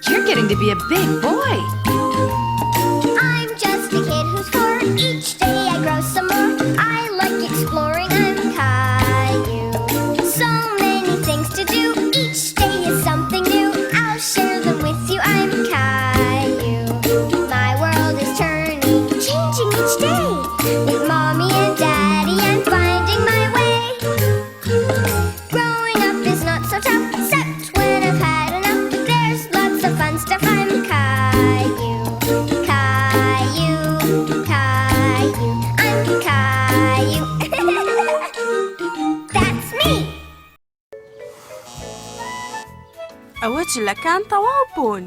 You're getting to be a big boy. I'm just a kid who's four. Each day I grow some more. I like exploring. I'm Caillou. So many things to do. Each day is something new. I'll share them with you. I'm Caillou. My world is turning, changing each day. With mommy and daddy, I'm finding my way. Growing up is not so tough, except when I've had enough. There's lots of fun stuff. I'm Caillou, Caillou, Caillou. I'm Caillou. That's me. ئەوە جلەکان تەواو بوون.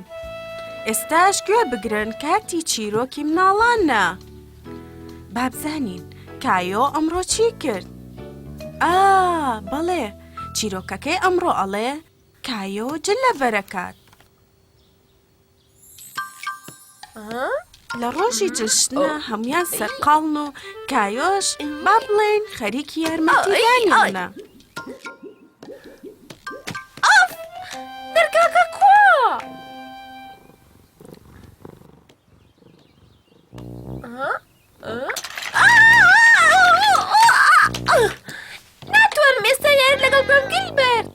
ئێستاش گوێ بگرن کاتی چیرۆکی مناڵانە. با بزانین کایۆ ئەمڕۆ چی کرد؟ ئا بەڵێ چیرۆکەکەی ئەمڕۆ ئەڵێ کایۆ جل لەبەرەکات. لە ڕۆژی جەژنە هەموان سەرقاڵن و کایۆش با بڵێین خەریکی یارمەتیدانیانە. ئۆف! دەرگاکە کوا؟ ناتوانم ئێستا یاری لەگەڵ بکەم گیلبەرت.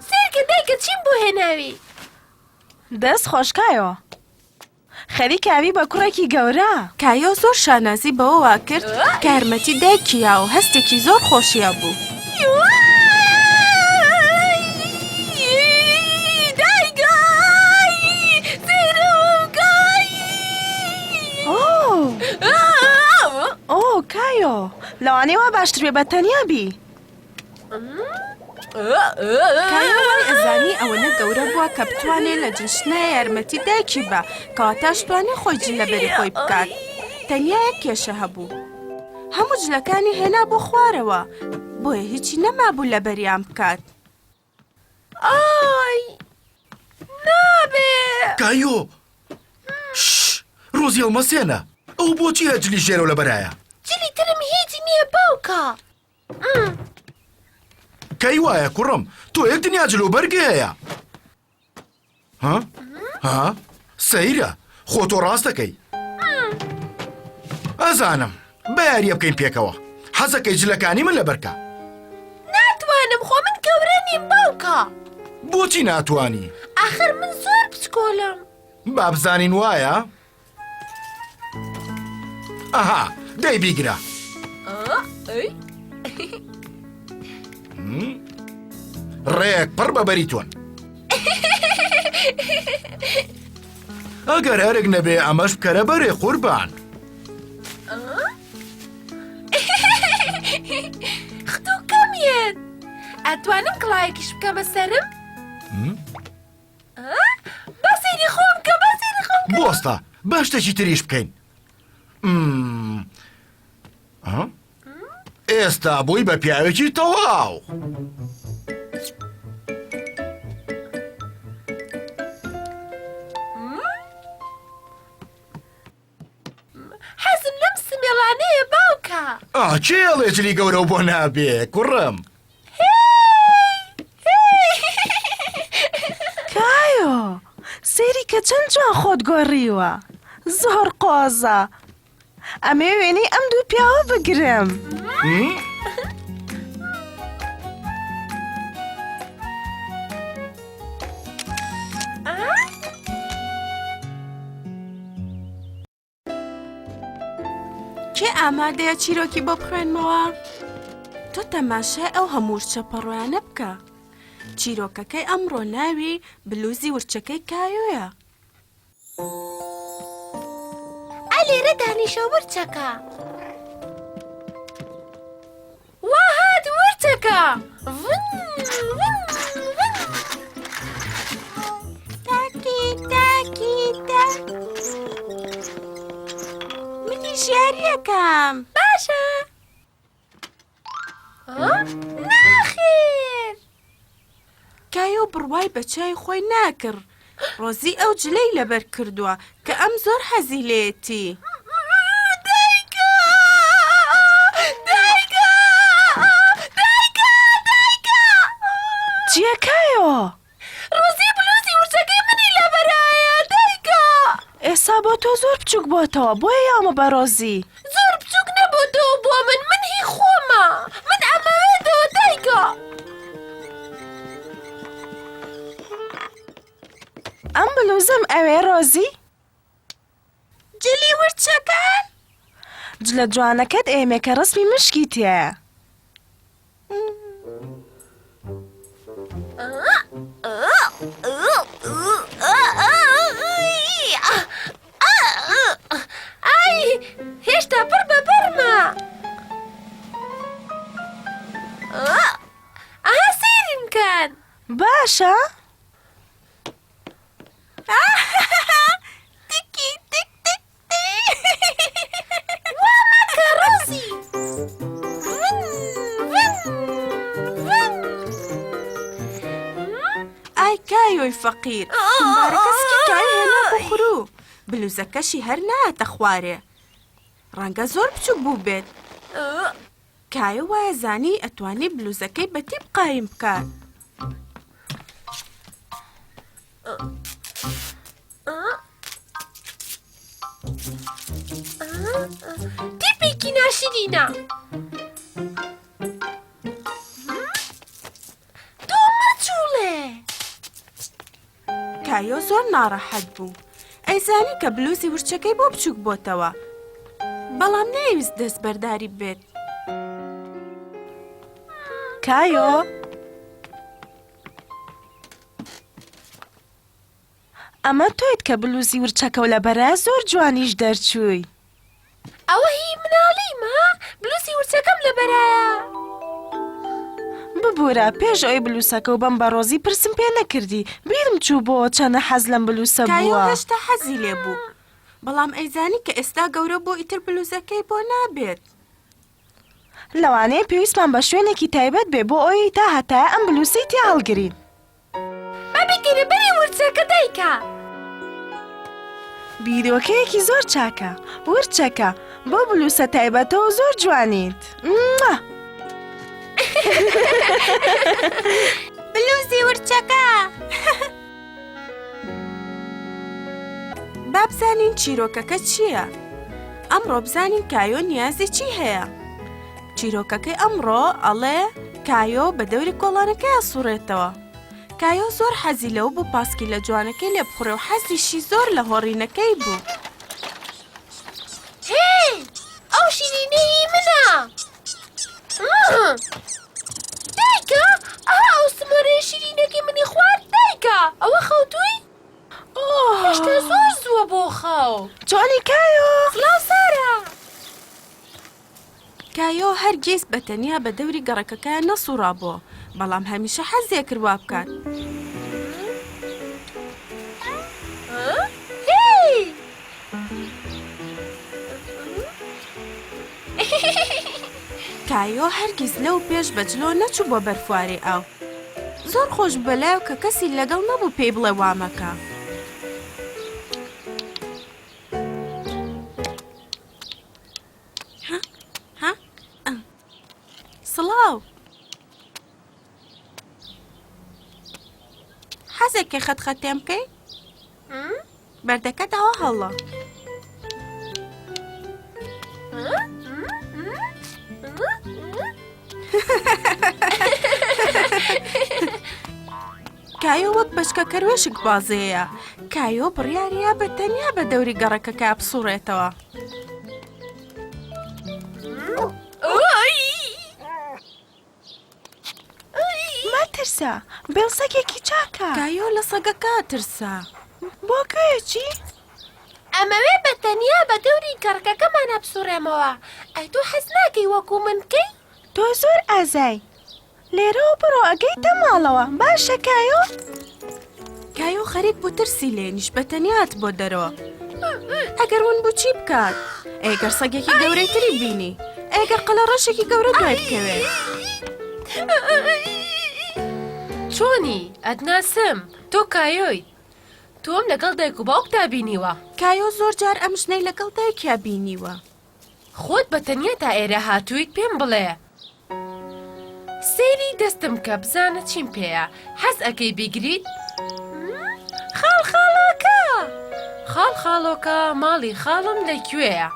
سەیرکە دایکە چیم بۆ هێناوی. دەست خۆش کایۆ. خەریکە ئەبی بە کوڕێکی گەورە. کایۆ زۆر شانازی بەوەوە کرد کە یارمەتی دایکی یا و هەستێکی زۆر خۆشی هەبوو. ئۆ کایۆ لەوانەیە وا باشتر بێ بە تەنیا بی. کایۆ وای ئەزانی ئەوەنە گەورە بووە کە بتوانێ لە جلشتنا یارمەتی دایکی با کەواتە ئەشتوانێ خۆی جل لەبەری خۆی بکات تەنیا یەک کێشە هەبوو هەموو جلەکانی هێنا بۆ خوارەوە بۆیە هیچی نەمابوو لەبەریان بکات. ئای نابێ. کایۆ شش ڕۆزی هەڵمەسێنە ئەو بۆچی هەر جلی ژێرەوە لەبەرایە؟ جلی ترم هیچ نییە باوکە. کەی وایە کوڕم تۆ یەک دنیا جل و بەرگ هەیە ها ها سەیرە خۆ تۆ ڕاست دەکەی ئەزانم بە یاریە بکەین پێکەوە حەزەکەی جلەکانی من لەبەرکە ناتوانم خۆ من گەورە نیم باوکە بۆچی ناتوانی ئاخر من زۆر بچکۆلم با بزانین وایە ئەها دەی بیگرە ڕێک پڕ بە بەری تۆن ئەگەر ئەرک نەبێ ئەمەش بکەرە بەرێ قوربان ختوکەم یەت ئەتوانم کڵاوێکیش بکەمە سەرم؟ با سەیری خۆم بکە با سەیری خۆم بکە. بۆستە با شتێکی تریش بکەین ئێستا بووی بە پیاوێکی تەواو. حەزم لەم سمێڵانەیە باوکە. ئا کێ ئەڵێ جلی گەورەو بۆ نابێ کوڕم. کایۆ سەیری کە چەند جوان خۆت گۆڕیوە زۆر قۆزە ئەمەوێ وێنەی ئەم دوو پیاوە بگرم. کێ ئامادەیە چیرۆکی بۆ بخوێنمەوە؟ تۆ تەماشای ئەو هەموو ورچە پەڕۆیانە بکە. چیرۆکەکەی ئەمڕۆ ناوی بلوزی ورچەکەی کایۆیە. ئا لێرە دانیشە ورچەکە. وا هات ورچەکە. ڤن ڤن ڤن. تاکی تاکی تا. منیش یاریەکەم. باشە. ناخێر. کایۆ بڕوای بە چاوی خۆی ناکرد ڕۆزی ئەو جلەی لەبەر کردووە کە ئەم زۆر حەزی لێیەتی. دایکە! بۆتەوە بۆیە یاومە بە ڕۆزی. زۆر بچووک نەبۆتەوە بۆ من من هی خۆمە من ئەمەوێتەوە دایکە. ئەم بلوزەم ئەوێ ڕۆزی. جلی ورچەکان؟ جلە جوانەکەت ئێمێ کە ڕەسمی مشکی تیایە. ئای هێشتا پڕ بە بەرمە. ئەها سەیرم کەن. باشە. تکی تک تک وا مەکە ڕۆزی. ڤن ڤن ڤن. ئای کایۆی فەقیر خومبارەکە سکی کای هێنا بۆ خورو بلوزەکەشی هەر نایەتە خوارێ ڕەنگە زۆر بچوک بووبێت. کایە وایە زانی ئەتوانی بلوزەکەی بە تیپ قایم بکات. تیپێکی ناشرینە. تۆ مەجوڵێ. کایۆ زۆر ناڕەحەت بوو. ئەیزانی کە بلوزی ورچەکەی بۆ بچووک بۆتەوە، بەڵام نەیەویست دەستبەرداری بێت. کایۆ! ئەمە تۆیت کە بلوزی ورچەکەو لەبەرە زۆر جوانیش دەرچووی. ئەوە هی مناڵیمە بلوزی ورچەکەم لەبەرایە. ببورە پێش ئەوەی بلوسەکەو بەم بە ڕۆزی پرسم پێ نەکردی بیرم چوو بۆوە چەنە حەز لەم بلوسە کایۆ بووە. هێشتا حەزی لێ بوو بەڵام ئەیزانی کە ئێستا گەورە بووە ئیتر بلوزەکەی بۆ نابێت. لەوانەیە پێویستمان بە شوێنێکی تایبەت بێ بۆ ئەوەی تا هەتایە ئەم بلوسەی تیا هەڵگرین. با بیکەینە بەری ورچەکە دایکە. بیرۆکەیەکی زۆر چاکە ورچەکە، بەو بلوسە تایبەتەوە زۆر جوانیت. موا. بلوزی ورچەکە. با بزانین چیرۆکەکە چییە؟ ئەمڕۆ بزانین کایۆ نیازی چی هەیە؟ چیرۆکەکەی ئەمڕۆ ئەڵێ کایۆ بە دەوری کۆڵانەکەیا سوڕێتەوە. کایۆ زۆر حەزی لەوە بوو پاسکیلە جوانەکەی لێ بخوڕێ و حەزیشی زۆر لە هۆڕینەکەی بوو. هێی! ئەو شیرینە هی منە! دایکە! ئەها ئەو سمۆرەیە شیرینەکەی منی خوارد دایکە! ئەوە خەوتووی؟ هێشتا زۆر زووە بۆ خەو. چۆنی کایۆ؟ سڵاو سارا! کایۆ هەرگیز بە تەنیا بە دەوری گەڕەکەکەیان نەسوڕابۆوە، بەڵام هەمیشە حەزی ئەکرد وا بکات. کایۆ هەرگیز لەو پێش بە جلۆ نەچوو بۆ بەر فوارەی ئاو. زۆر خۆش بوو بەلایەوە کە کەسی لەگەڵ نەبوو پێی بڵێ وا مەکە. سڵاو حەزێکێ خەت خەتێم بکەی بەردەکە داوا هەڵە کایۆ وەک بەچکە کەروێشک بازێیە. کایۆ بڕیاریا بە تەنیا بە دەوری گەڕەکەکە بسوڕێتەوە. مەترسە، بێڵ سەگێکی چاکە. کایۆ لە سەگەکە ترسا. بۆ کوێ چی؟ ئەمەوێ بە تەنیا بە دەوری گەڕەکەکەمانا بسوڕێمەوە. ئەی تۆ حەز ناکەی وەکوو من بکەی؟ تۆ زۆر ئازای. لێرەوە بڕۆ ئەگەیتە ماڵەوە باشە کایۆ؟ کایۆ خەریک بوو ترسی لێ نیشت بە تەنیا هات بۆ دەرەوە ئەگەر ون بوو چی بکات ئەگەر سەگێکی گەورەی تری بینی ئەگەر قەلەڕەشێکی گەورە دوای بکەوێت چۆنی ئەتناسم تۆ کایۆیت تۆم لەگەڵ دایک و باوکتا بینیوە کایۆ زۆر جار ئەم ژنەی لەگەڵ دایکیا بینیوە خۆت بە تەنیا تا ئێرە هاتوویت پێم بڵێ سەیری دەستم کە بزانە چیم پێیە حەز ئەکەی بیگریت؟ خاڵخاڵۆکە! خاڵ خاڵۆکە ماڵی خاڵم لە کوێیە؟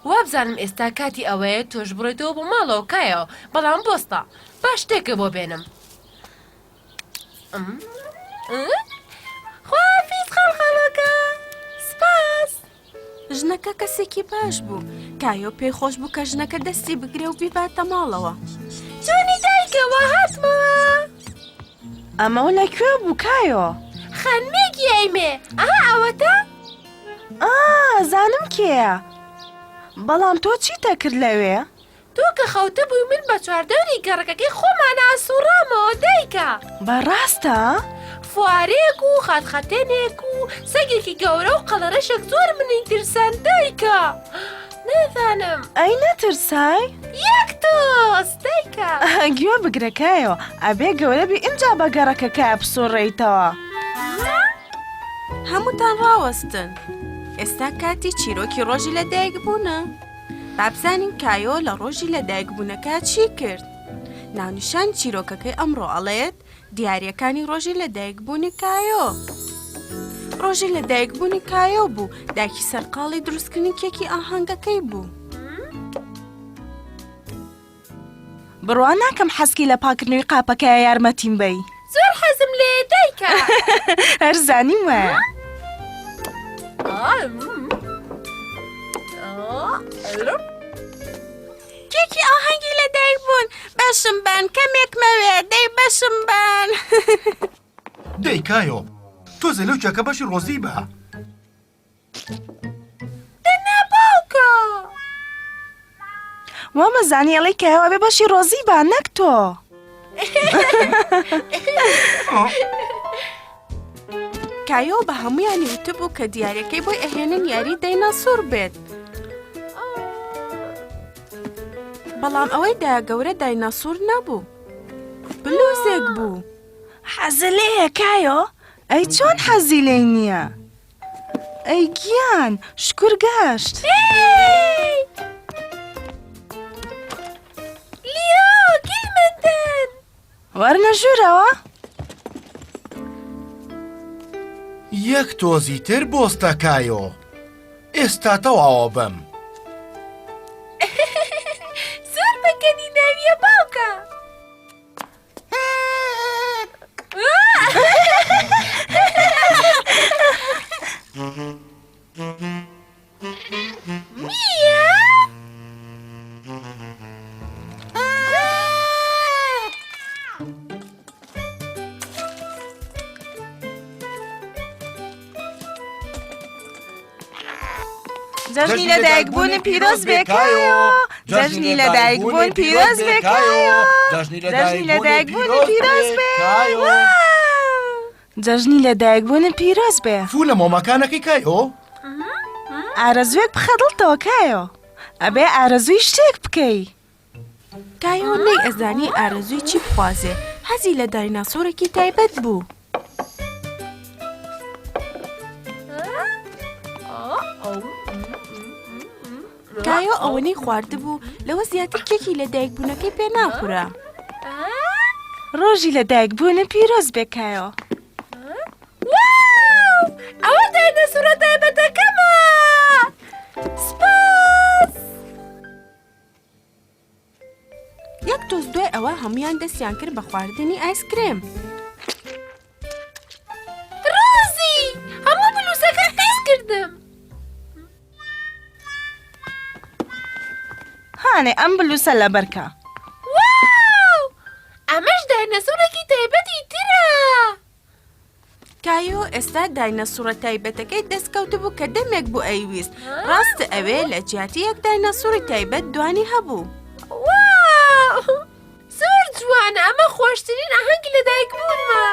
وابزانم ئێستا کاتی ئەوەیە تۆش بڕۆیتەوە بۆ ماڵەوە کایۆ بەڵام بۆستە با شتێکت بۆ بێنم. خواحافیز خاڵ خاڵۆکە سپاس. ژنەکە کەسێکی باش بوو. کایۆ پێی خۆش بوو کە ژنەکە دەستی بگرێ و بیباتە ماڵەوە. چۆنی دایکە وا هاتمەوە. ئەمەو لە کوێ بوو کایۆ؟ خانمێکی ئەیمێ ئەها ئەوەتە. ئا زانم کێیە. بەڵام تۆ چیتە کرد لەوێ؟ تۆ کە خەوتبووی من بە چواردەوری گەڕەکەکەی خۆمانا سوڕامەوە دایکە. بە ڕاستە؟ فوارەیەک و خاتخەتێنێک و سەگێکی گەورە و قەڵەرەشێک زۆر منی ترساند دایکە. نازانم. ئەی نەترسای؟ یەک تۆز دایکە. گوێ بگرە کایۆ، ئەبێ گەورە بی ئینجا بە گەڕەکەکەیا بسوڕێیتەوە. هەمووتان ڕاوەستن. ئێستا کاتی چیرۆکی ڕۆژی لەدایکبوونە. با بزانین کایۆ لە ڕۆژی لەدایکبوونەکە چی کرد. ناونیشانی چیرۆکەکەی ئەمڕۆ ئەڵێت، دیارییەکانی ڕۆژی لەدایکبوونی کایۆ. ڕۆژی لەدایکبوونی کایۆ بوو، دایکی سەرقاڵی دروستکردنی کێکی ئاهەنگەکەی بوو. بڕوا ناکەم حەزکەی لە پاکردنەوەی قاپەکەیا یارمەتیم بەی. زۆر حەزم لێیە دایکە. هەر زانیم وایە. کێکی ئاهەنگی لەدایک بوون بەشم بەن کەمێک مەوێ دەی بەشم بەن. دەی کایۆ تۆزێ لەو کێکە بەشی ڕۆزی بە. دەنا باوکە. وامەزانی ئەڵێی کایۆ ئەبێ بەشی ڕۆزی با نەک تۆ. کایۆ بە هەموویانی وتبوو کە دیارەکەی بۆی ئەهێنن یاری دەیناسۆر بێت. بەڵام ئەوەی دایە گەورە دایناسۆر نەبوو. بلوزێک بوو. حەزت لێیە کایۆ؟ ئەی چۆن حەزی لێی نییە؟ ئەی گیان شکور گەشت. لیۆ گیلمەندن. وەرنە ژوورەوە. یەک تۆزی تر بۆستە کایۆ ئێستا تەواوە بم. زۆر بە کەنی ناویە باوکە. جەژنی لەدایکبوونت پیرۆز بێ کایۆ جەژنی لەدایکبوون پیرۆز بێ کایۆ جەژنی لەدایکبوونت پیرۆز بێ جەژنی لەدایکبوونت پیرۆز بێ. فوو لە مۆمەکانەکەی کایۆ. ئارەزووێک بخە دڵتەوە کایۆ ئەبێ ئارەزووی شتێک بکەی. کایۆ نەیئەزانی ئارەزووی چی بخوازێ، حەزی لە دایناسۆرێکی تایبەت بوو. کایۆ ئەوەنەی خواردبوو لەوە زیاتر کێکی لەدایکبوونەکەی پێ ناخورا. ڕۆژی لەدایکبوونت پیرۆز بێ کایۆ. واو! ئەوە دایناسۆرە تایبەتەکەمە! سپاس! یەک تۆز دوای ئەوە هەموویان دەستیان کرد بە خواردنی ئایسکرێم. ڕۆزی! هەموو بلوزەکەت پیس کردم. هانێ ئەم بلوسە لەبەرکە. واو! ئەمەش داینەسۆرێکی تایبەتی ترە. کایۆ ئێستا داینەسوڕە تایبەتەکەی دەستکەوتبوو کە دەمێک بوو ئەیویست ڕاستە ئەوێ لە جیاتی یەک داینەسوڕی تایبەت دوانی هەبوو. واو! زۆر جوانە ئەمە خۆشترین ئاهەنگی لەدایکبوونمە.